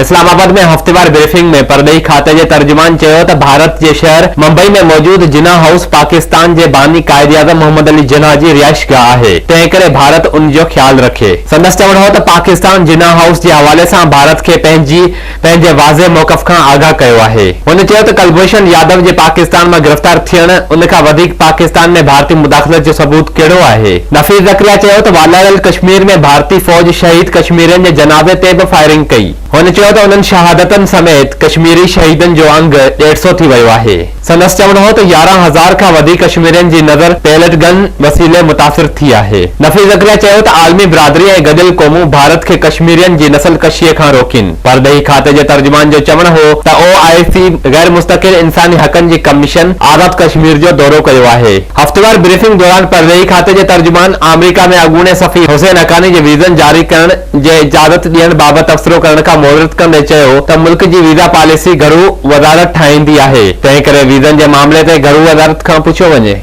اسلام آباد ۾ هفتيوار بريفنگ ۾ پرڏيهي کاتي جي ترجمان چيو ته ڀارت جي شهر ممبئي ۾ موجود جناح هائوس پاڪستان جي باني قائداعظم محمد علي جناح جي رهائشگاهه آهي، تنهنڪري ڀارت ان جو خيال رکي. سندس چوڻ هو ته پاڪستان جناح هائوس جي حوالي سان ڀارت کي پنهنجي پنهنجي واضح موقف کان آگاهه ڪيو آهي. هن چيو ته ڪلڀوشن يادو جي پاڪستان مان گرفتار ٿيڻ ان کان وڌيڪ پاڪستان ۾ ڀارتي مداخلت جو ثبوت ڪهڙو آهي؟ نفيس زڪريا چيو ته والاريل ڪشمير ۾ ڀارتي فوج شهيد ڪشميرين جي جنازي تي به فائرنگ ڪئي. هن چيو ته انهن شهادتن سميت ڪشميري شهيدن جو انگ ڏيڍ سئو ٿي ويو آهي. سندس چوڻ هو ته 11,000 کان وڌيڪ ڪشميرين جي نظر پيلٽ گن وسيلي متاثر ٿي آهي. نفيس زڪريا چيو ته عالمي برادري ۽ گڏيل قومون ڀارت کي ڪشميرين جي نسل ڪشيء کان روڪين. پرڏيهي کاتي جي ترجمان جو چوڻ هو ته او آء سي غير مستقل انساني حقن جي ڪميشن آزاد ڪشمير جو دورو ڪيو آهي. هفتيوار بريفنگ دوران پرڏيهي کاتي جي ترجمان آمريڪا ۾ اڳوڻي سفير حسين حقاني جي ويزن جاري ڪرڻ جي اجازت ڏيڻ بابت تبصرو ڪرڻ کان معذرت ڪندي چيو ته ملڪ جي ويزا پاليسي گهرو وزارت ٺاهيندي آهي، تنهنڪري ويزن جي معاملي تي گهرو وزارت کان پڇيو وڃي.